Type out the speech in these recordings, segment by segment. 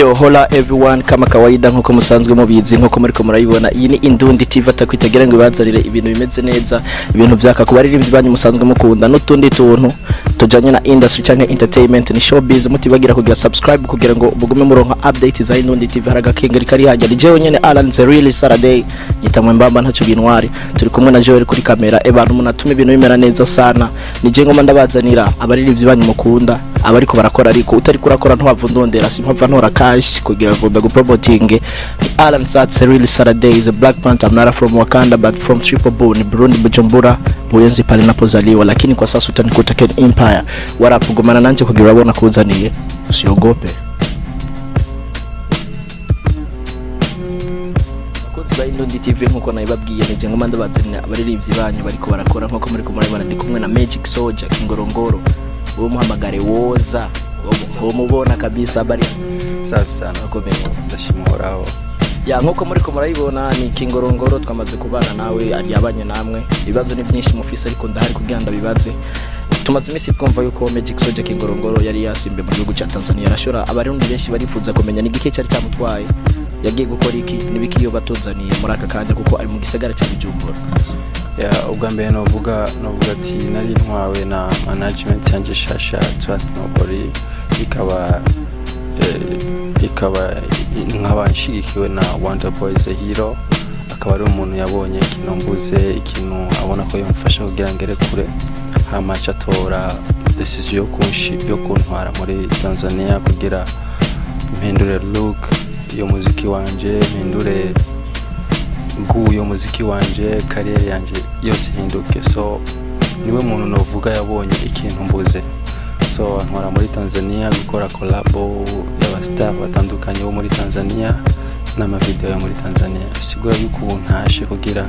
Yo, hola everyone, kama kawaida nkuko musanzwe mubizi, nkuko muriko murayibona, iyi ni Indundi TV atakwitagira ngo ibazarire ibintu bimeze neza, ibintu byaka kubaririmbyi banyu musanzwe mukunda n'utundi tuntu tujanye na industry canke entertainment ni showbiz. Mutibagira kugira subscribe kugira ngo mugume muronka update za Indundi TV. Haragakengeri kari hajya ni jewe nyene Alan Zerili Saturday nyitamwe mbamba ntaco bintwari, turi kumwe na Joel kuri kamera. Abantu munatuma ibintu bimera neza sana, ni je ngoma ndabazanira abaririmbyi banyu mukunda abariko barakora, ariko utari kurakora ntiwava ndondera, simpava ntora cash kugira ngo ndagupromoting. Ni Alan Zerili Saturday is a Black Panther. I'm not from Wakanda but from Triple Bone, Burundi, Bujumbura, Buyenzi pale napozaliwa, lakini kwa sasa utanikuta Ken Empire. Warapugumana nanje kugira urabona kuzaniye, usiogope. Bakunzi ba Indundi TV, nkuko nabibabwiye nije ngoma ndabazanira abaririmbyi banyu bariko barakora, nkuko muri kumurabona ndi kumwe na Magic Soldier Kingorongoro. Uwo muhamagare woza umubona kabisa. Habari? Safi sana, Akomeye. Ndashima Uhoraho. Ya, nkuko muri ko murayibona ni Kingorongoro, twamaze kubana nawe, ari yabanye namwe. Ibibazo ni byinshi mufise ariko ndahari kugira ndabibaze. Tumaze iminsi twumva yuko Magic Soldier Kingorongoro yari yasimbe mu gihugu cya Tanzania, arashora abarundi benshi barifuza kumenya ni igiki cyari cyamutwaye, yagiye gukora iki, nibiki iyo batunzaniye muri aka kanya kuko ari mu gisagara cya Bujumbura. Ya, ubwa mbere novuga ati nari ntwawe na management yanje shasha Trust Nobody, ikaba nkaba nshigikiwe na Wonder Boys the Hero, akaba ari umuntu yabonye ikintu mbuze, ikintu abona ko yamfasha kugira ngere kure, hama aca atora decision yo kuntwara muri Tanzania kugira mpindure look y'umuziki wanje, mpindure goût y'umuziki wanje, carrière yanje yose ihinduke. So niwe muntu novuga yabonye ikintu mbuze, so antwara muri Tanzania gukora collabo y'aba star batandukanye bo muri Tanzania n'amavideo yo muri Tanzania. Bisigura yuko ubu ntashe kugira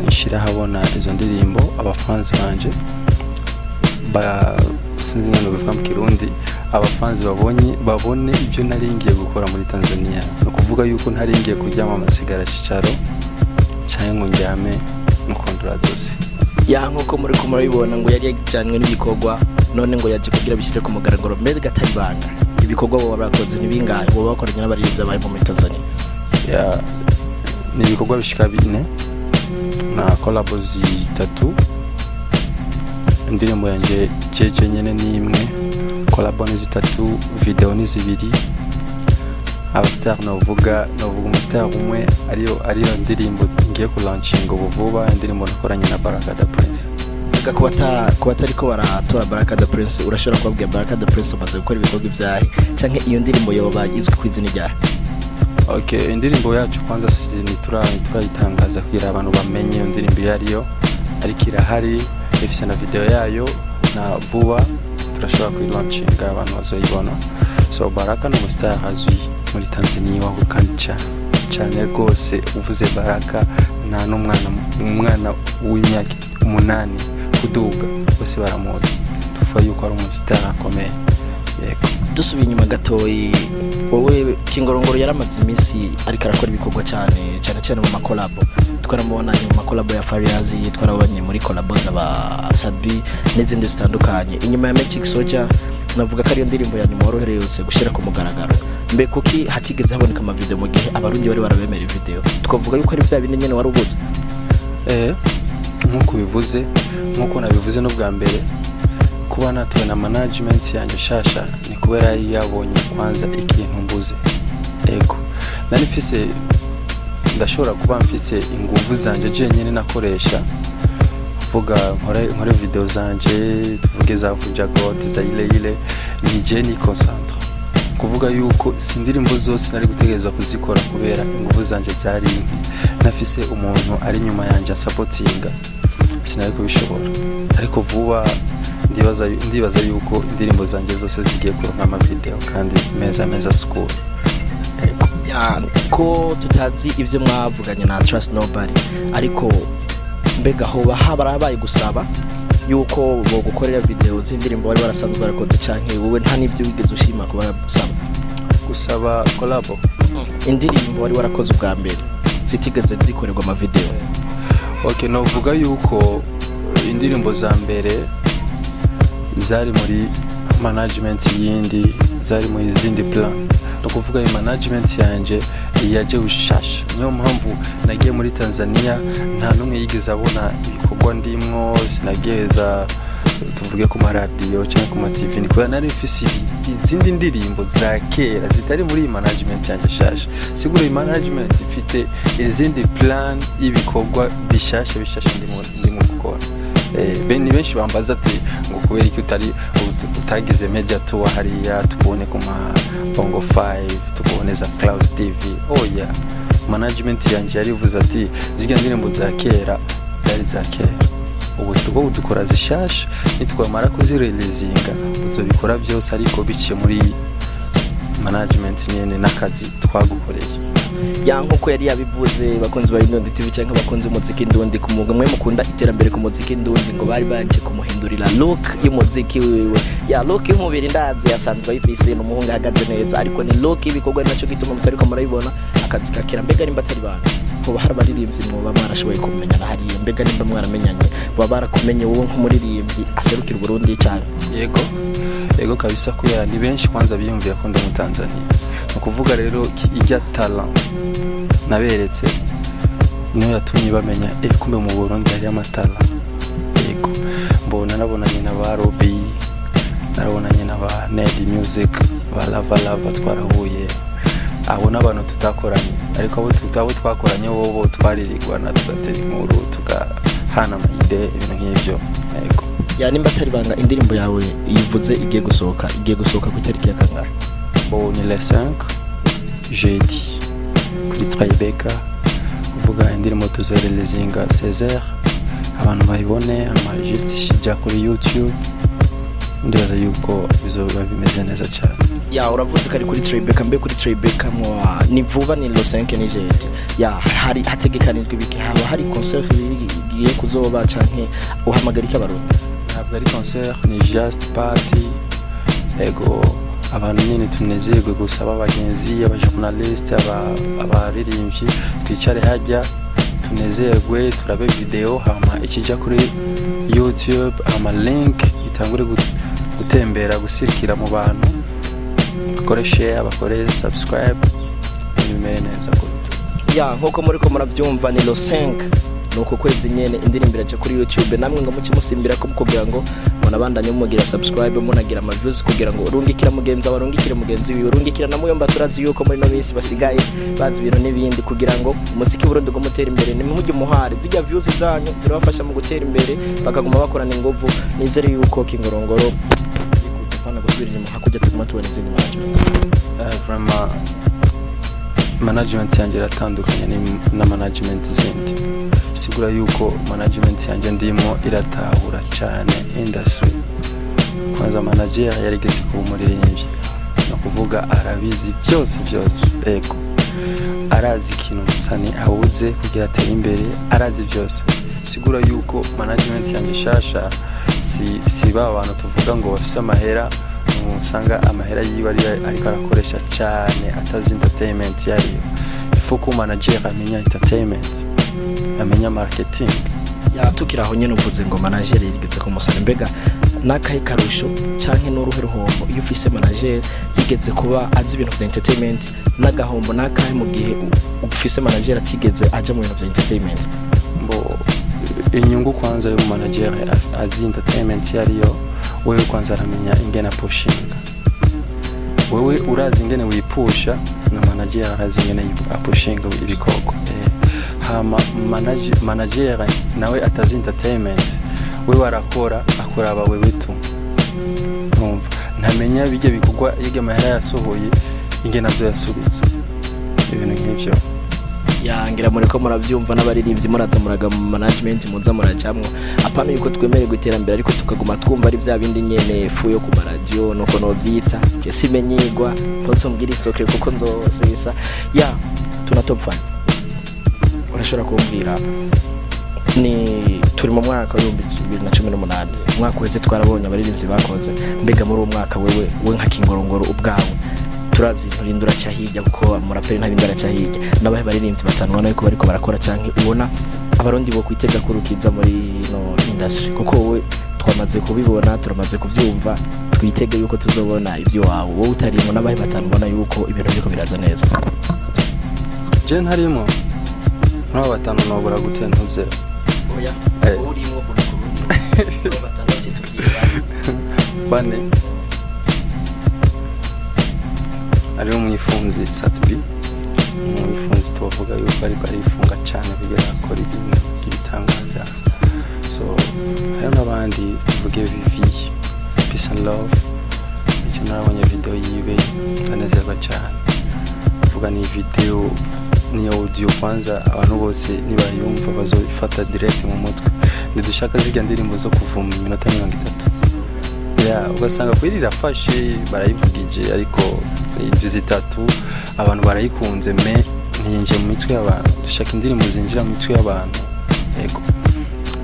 nshira habona izo ndirimbo, abafans banje ba sinzi ngano bivuga mu Kirundi, abafans babonye babone ibyo nari ngiye gukora muri Tanzania. No kuvuga yuko ntari ngiye kuryama amasigara cicaro canke ngo ndyame mukondora zose. Ya, nkuko muri ko murabibona ngo yari yajyanwe n'ibikorwa, none ngo yaje kugira bishyire ku mugaragaro. Mbega gatari banga ibikorwa bo barakoze ni bingahe bo bakoranye n'abaririmbyi bari muri Tanzania? Ya, ni ibikorwa bishika 4 na collabo zitatu. Indirimbo yanje jeje nyene ni imwe, collabo ni 3, video ni 2. Abastar novuga umustar umwe ariyo ndirimbo ngiye kulaunchinga ubu vuba, indirimbo nakoranye na Baraka the Prince. Kuba atariko baratora Baraka the Prince, urashobora kubabwira Baraka the Prince amaze gukora ibikorwa ibyahe canke iyo ndirimbo yoba izwi ku izina ryahe? Okay, indirimbo yacu kwanza ntiturayitangaza kugira abantu bamenye iyo ndirimbo iyo ariyo, ariko irahari, ifise na video yayo, na vuba turashobora kuyilauncinga abantu bazoyibona. So Baraka ni umustar azwi muri Tanzania waho kandi cyane rwose. Uvuze Baraka nta n'umwana umwana w'imyaka 8 kuduga bose baramuzi, tuvuga yuko ari umustar akomeye. Yego. Dusubiye inyuma gatoyi, wowe Kingorongoro yaramaze iminsi ariko arakora ibikorwa cyane cyane cyane mu makolabo, twaramubona mu makolabo ya Fariazi, twarabonye muri kolabo z'aba Sadbi n'izindi zitandukanye. Inyuma ya Magic Soldier navuga ko ariyo ndirimbo ya nyuma worohereyose gushyira ku mugaragaro. Mbe kuki hatigeze haboneka amavideo mu gihe abarundi bari barabemera video? Twavuga yuko ari bya bindi nyene wari ubuze. Nkuko bivuze, nkuko nabivuze no bwa mbere, kuba natowe na management yanje shasha ni kubera yabonye kwanza ikintu mbuze. Ego, nari mfise, ndashobora kuba mfise inguvu zanje jenyene nakoresha kuvuga nkore video zanje, tuvuge za Vuja God za ile ile, ni je ni concentre kuvuga yuko sindirimbo zose nari gutegerezwa kuzikora kubera inguvu zanje zari nke, nafise umuntu ari nyuma yanje supportinga, sinari kubishobora. Ariko vuba ndibaza yuko indirimbo zanje zose zigiye kuronka ama video kandi meza meza sukuru. Ya, ko tutazi ivyo mwavuganye na Trust Nobody, ariko mbega hoba habarabaye gusaba yuko bo gukorera video z'indirimbo bari barasanzwe barakoze, canke wowe nta nivyo wigeze ushima kubasaba? Gusaba collabo indirimbo wari warakoze ubwa mbere zitigeze zikorerwa ama video. Okay, novuga yuko indirimbo za mbere zari muri management yindi Zari mu izindi plan. No kuvuga iyi management yanje yaje bushasha, niyo mpamvu nagiye muri Tanzania nta numwe yigeze abona ibikorwa ndimwo. Sinageza tuvuge ku maradiyo cyangwa ku ma TV, ni kubera nari mfise izindi ndirimbo za kera zitari muri iyi management yanjye shasha. Sigura iyi management ifite izindi plan y'ibikorwa bishasha bishasha ndimo gukora. Ni benshi bambaza ati ngo kubera iki utari utagize media tour hariya, tukubone ku ma Bongo 5, tukubone za Clouds TV. Oh yeah, management yanjye yarivuze ati zirya ndirimbo za kera zari za kera, ubu turiko dukora zishasha, nitwamara kuzireleasinga uzobikora byose, ariko biciye muri management nyene n'akazi twagukoreye. Ya, nkuko yari yabivuze, bakunzi ba Indundi TV cyangwa bakunzi umuziki Indundi, ku mwuga mwe mukunda iterambere ku muziki Indundi, ngo bari baje kumuhindurira look y'umuziki wiwe. Ya, look y'umubiri ndazi yasanzwe ayifise, n'umuhungu ahagaze neza, ariko ni look y'ibikorwa, ni naco gituma mutariko murayibona akazi kakera. Mbega nimba atari bantu, hoba hari abaririmbyi mwoba mwarashoboye kumenyana hariya? Mbega nimba mwaramenyanye, baba barakumenye wowe nk'umuririmbyi aserukira Uburundi cyane? Yego, yego kabisa, kubera ni benshi kwanza biyumvira ko ndi mu Tanzania. Ni ukuvuga rero ijya talent naberetse niyo yatumye bamenya kumbe mu Burundi hari amatala. Yego, mbona nabonanye na ba Robi, narabonanye na ba Ned Music, ba Lava Lava twarahuye. Abo n'abantu tutakoranye, ariko abo twakoranye bobo twaririrwana, tugatera inkuru, tugahana ama idées, ibintu nk'ivyo. Yego. Ya, nimba atari banga, indirimbo yawe yivuze igiye gusohoka ku itariki ya kangahe? Bon, ni le 5 jeudi kuri Tribeca. Kuvuga indirimbo tuzoreleasinga 16h, abantu bayibone ama juste shijya kuri YouTube. Ndibaza yuko bizoba bimeze neza cyane. Ya, uravuze ko ari kuri Tribeca. Mbe kuri Tribeca mwa ni vuba, ni le 5, ni jeudi. Ya, hari hategekanijwe ibiki? Haba hari concert igiye kuzoba canke uhamagarika Abarundi? Ntabwo ari concert, ni just party. Ego, abantu nyine tunezerwe gusa, abagenzi, abajournaliste, abaririmbyi, twicare hajya tunezerwe, turabe video, hama ikijya kuri YouTube, ama link itangure gutembera, gusirikira mu bantu, bakore share, bakore subscribe, ibintu bimere neza kuruta. Ya, nkuko muriko murabyumva, ni le 5, nuko kwezi nyene indirimbo iraje kuri YouTube. Namwe ngo muce musimbira ko kugira ngo munabandanye mugira subscribe, munagira ama views, kugira ngo urungikira mugenzi wawe, urungikire mugenzi wiwe, urungikira na muyomba. Turazi yuko muri no minsi basigaye bazi ibintu n'ibindi, kugira ngo umuziki Burundi gumutera imbere. Ni mujye umuhare, zijya views zanyu zirabafasha mu gutera imbere, bakaguma bakorana inguvu. Nizere yuko Kingorongoro bikuze pana gusubira inyuma hakujya tuguma tubona izindi management. Vraiment, management yanjye iratandukanye na management zindi. Sigura yuko management yanjye ndimo iratahura cyane industry. Kwanza manager yarigeze kuba umuririmbyi, ni ukuvuga arabizi byose byose. Ego, arazi ikintu umusani abuze kugira atere imbere, arazi byose. Sigura yuko management yanjye shasha si ba bantu tuvuga ngo bafise amahera, usanga amahera yiwe ariko arakoresha cyane atazi entertainment yariyo. Il faut ko manager amenya entertainment, amenya marketing. Ya, tukiri aho nyene, uvuze ngo manager yigeze kumusana. Mbega nakahe karusho canke n'uruhe ruhombo iyo ufise manager yigeze kuba azi ibintu vya entertainment, n'agahombo nakahe mu gihe ufise manager atigeze aja mu bintu vya entertainment? Mbo inyungu kwanza yo manager azi entertainment yariyo, wewe kwanza aramenya ingene apushinga. Wewe urazi ingene wipusha, na manager arazi ingene apushinga ibikorwa. Hama manager nawe atazi entertainment, wewe arakora akuraba wewe tu, urumva ntamenya bijya bikorwa yiga amahera yasohoye ingene azoyasubiza, ibintu nk'ivyo. Yangira muriko muravyumva, n'abaririmbyi muraza muraga mu management muza murajamwo. Apana yuko twemererwa iterambere, ariko tukaguma twumva ari vya bindi nyene, fu yo ku maradiyo nuko novyita. Je simenyigwa, ntuzombwira isokre kuko nzosesa. Ya, tuna top 5. Urashobora kumbwira, ni turi mu mwaka wa 2018, umwaka uheze twarabonye abaririmbyi bakoze. Mbega muri uwo mwaka wewe, we nka Kingorongoro ubwawe, turazi nturinda uraca hirya, kuko umuraperi ntarinda araca hirya, n'abahe baririmbyi batanu ubona yuko bariko barakora, canke ubona Abarundi bo kwitega kurukiza muri no industry? Kuko wowe Twamaze kubibona, turamaze kuvyumva, twitege yuko tuzobona ivyo wawe wowe utarimo n'abahe batanu ubona yuko ibintu biriko biraza neza. Je ntarimo muri abo batanu nobura gute ntuze? Oya, urimo kurundi batanu se tubwira. Bane ariho umwifunzi Sat-B, umwifunzi tubavuga yuko ariko arifunga cyane kugira akora ibintu by'ibitangaza. So hariho n'abandi, tuvuge Vivi Peace and Love, icyo narabonye video yiwe ndanezerwa cyane. Vuga ni video ni audio kwanza, abantu bose nibayumva bazofata direct mu mutwe. Ntidushaka zirya ndirimbo zo kuvuma iminota 30, yeah, ugasanga kuri irafashe barayivugije ariko indwi 3 abantu barayikunze me ntiyinjiye mu mitwe y'abantu. Dushaka indirimbo zinjira mu mitwe y'abantu. Yego,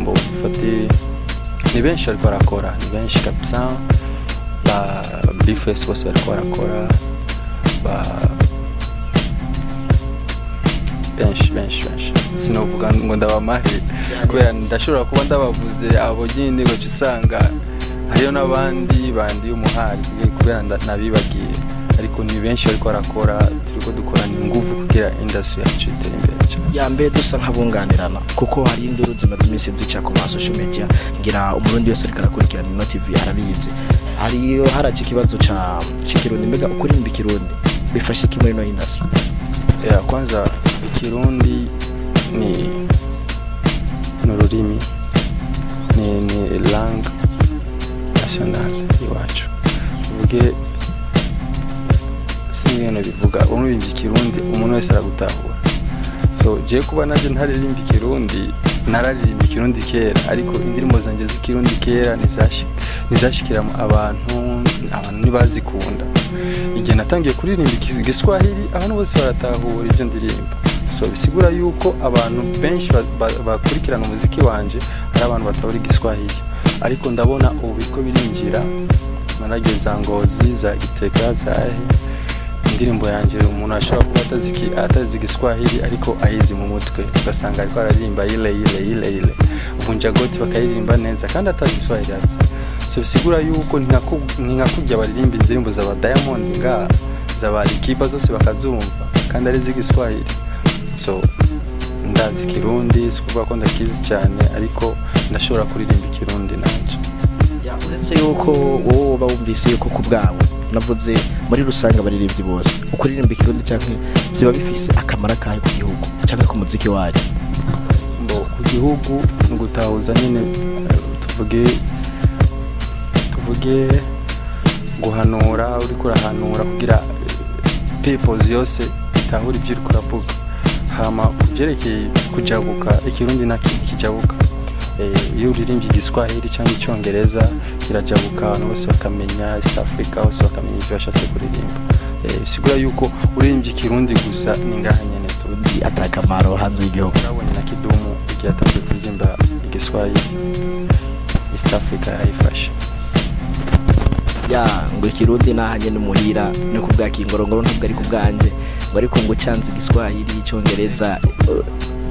mbo dufate ni benshi bariko barakora, ni benshi kabisa, ba Bface bose bariko barakora, ba benshi benshi benshi, sinovuga ngo ndabamare kubera ndashobora kuba ndabavuze abo nyine ngo usanga hariyo n'abandi bandi umuhari kubera nabibagiye, ariko ni benshi bariko barakora. Turiko dukorana inguvu kugira industry yacu itere imbere cyane. Yambe dusa nk'abunganirana kuko hari induru zimaze iminsi zica ku ma social media, ngira umurundi wese ariko arakurikirana ino TV arabizi. Hariyo haraje ikibazo ca c'ikirundi, mbega ukuririmba ikirundi bifasha iki muri ino industry? Yeah, kwanza ikirundi ni ururimi, ni langue nationale iwacu. Tuvuge singene bivuga ururirimba ikirundi umuntu wese aragutahura. So je kuba naje ntaririmba ikirundi, nararirimba ikirundi kera, ariko indirimbo zanje z'ikirundi kera ntizashikira abantu, abantu ntibazikunda. Igihe natangiye kuririmba igiswahili abantu bose baratahura ibyo ndirimba. So bisigura yuko abantu benshi bakurikirana umuziki wanje ari abantu batabura igiswahili, ariko ndabona ubu biriko birinjira. Narageza Ngozi za Gitega zahe indirimbo yanje umuntu ashobora kuba atazi igiswahili ariko ayizi mu mutwe, ugasanga ariko araririmba ile ile ile ile vunja goti bakayiririmba neza kandi atazi igiswahili azi. So bisigura yuko ni nka kujya baririmba indirimbo za Diamond nga za Alikiba zose bakazumva kandi ari igiswahili. So ndazi Kirundi, sikuvuga ko ndakizi cyane ariko ndashobora kuririmba ikirundi nanje. Ya, uretse yuko wowe uba wumvise yuko ku bwawe navuze muri rusange abaririmbyi bose ukuririmba ikirundi canke byiba bifise akamaro kahe ku gihugu canke ku muziki wacu? Mbo ku gihugu ni gutahuza nyine, tuvuge guhanura, uriko urahanura kugira peoples yose itahura ivyo uriko uravuga. Hama kuvyerekeye kujabuka, ikirundi na kijabuka. Iyo uririmbye igiswahili cyangwa icyongereza kirajabuka, abantu bose bakamenya East Africa bose bakamenya ivyo bashatse kuririmba. Bisigura yuko uririmbye ikirundi gusa ni ngaha nyene tundi atakamaro hanze y'igihugu. Urabonye na Kidumu igihe atangiye kuririmba igiswahili East Africa yayifashe. Ya ngo ikirundi nahanye n'umuhira no kubwa kingorongoro ntabwo ari kubwanje ngo ariko ngo cyanze igiswahili icyongereza.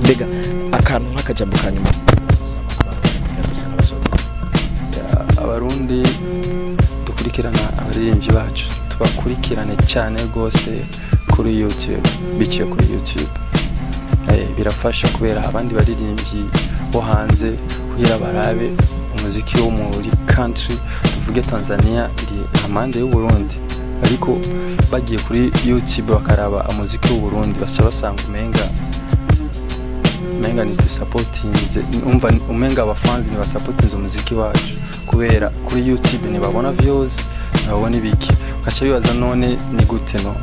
Mbega akantu nk'akajambo kanyuma Abarundi dukurikirana abaririmbyi bacu, tubakurikirane cyane rwose kuri YouTube, biciye kuri YouTube. Birafasha kubera abandi baririmbyi bo hanze kugira barabe umuziki wo muri country, tuvuge Tanzania iri amande y'u Burundi, ariko bagiye kuri YouTube bakaraba umuziki w'u Burundi baca basanga umenga ni supportinze, umva umenga abafans ni basupportinze umuziki wacu kubera kuri YouTube ni babona views, babona ibiki, ukaca bibaza none ni gute no.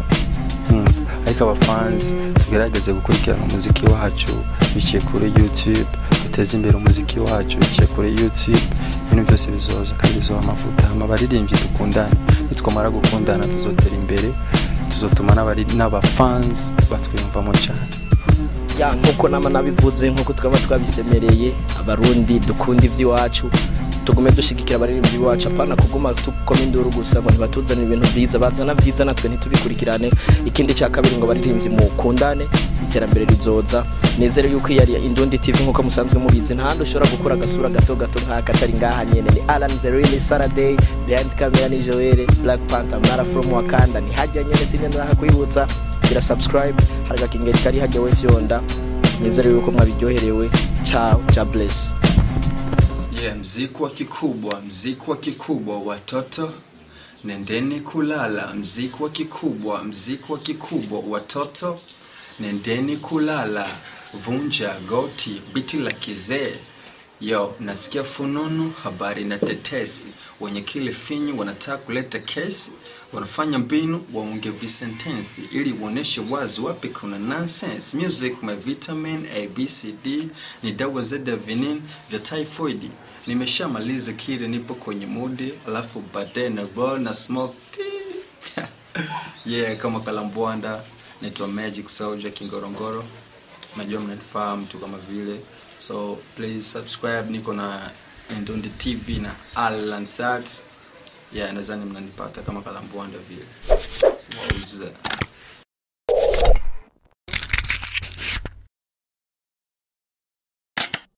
Ariko abafans tugerageze gukurikirana umuziki wacu biciye kuri YouTube, duteze imbere umuziki wacu biciye kuri YouTube, ibintu byose bizoza kandi bizoha amavuta. Abaririmbyi dukundane, nitwamara gukundana tuzotera imbere, tuzotuma n'abafans batwiyumvamo cyane. Ya nkuko nama nabivuze, nkuko twaba twabisemereye, abarundi dukunda ivy'iwacu, Tugume dushigikira abaririmbyi bacu, apana kuguma tukoma induru gusa ngo ntibatuzanire ibintu byiza, bazana byiza natwe ntitubikurikirane. Ikindi cya kabiri, ngo abaririmbyi mukundane, iterambere rizoza. Nizere yuko iyi ari Indundi TV nkuko musanzwe mubizi. Nta handi ushobora gukura agasura gato gato nk'aka atari ngaha nyene. Ni Alan Zerini Saturday, behind camera ni Joel Black Panther Mara from Wakanda. Ni hajya nyene, sinye ndahakwibutsa, gira subscribe, hari agakengeri kari hajya we fyonda. Nizere yuko mwabiryoherewe. Ciao, God bless. Yeah, mziki wa kikubwa, mziki wa kikubwa, watoto nendeni kulala. Mziki wa kikubwa, mziki wa kikubwa, watoto nendeni kulala. Vunja goti, biti la kizee. Yo, nasikia fununu, habari na tetesi, wenye kile finyu wanataka kuleta kesi, wanafanya mbinu waunge visentensi ili uoneshe wazi wapi kuna nonsense. Music my vitamin A B C D, ni dawa zeda vinin vya typhoid. Nimeshamaliza kile, nipo kwenye mudi, alafu baadaye na roll na smoke tea. Yeah, kama Kalambwanda, naitwa Magic Soldier Kingorongoro. Najua mnanifahamu tu kama vile. So please subscribe, niko na Indundi TV na Alan Sat. Yeah, nadhani mnanipata kama Kalambwanda vile. Wauza.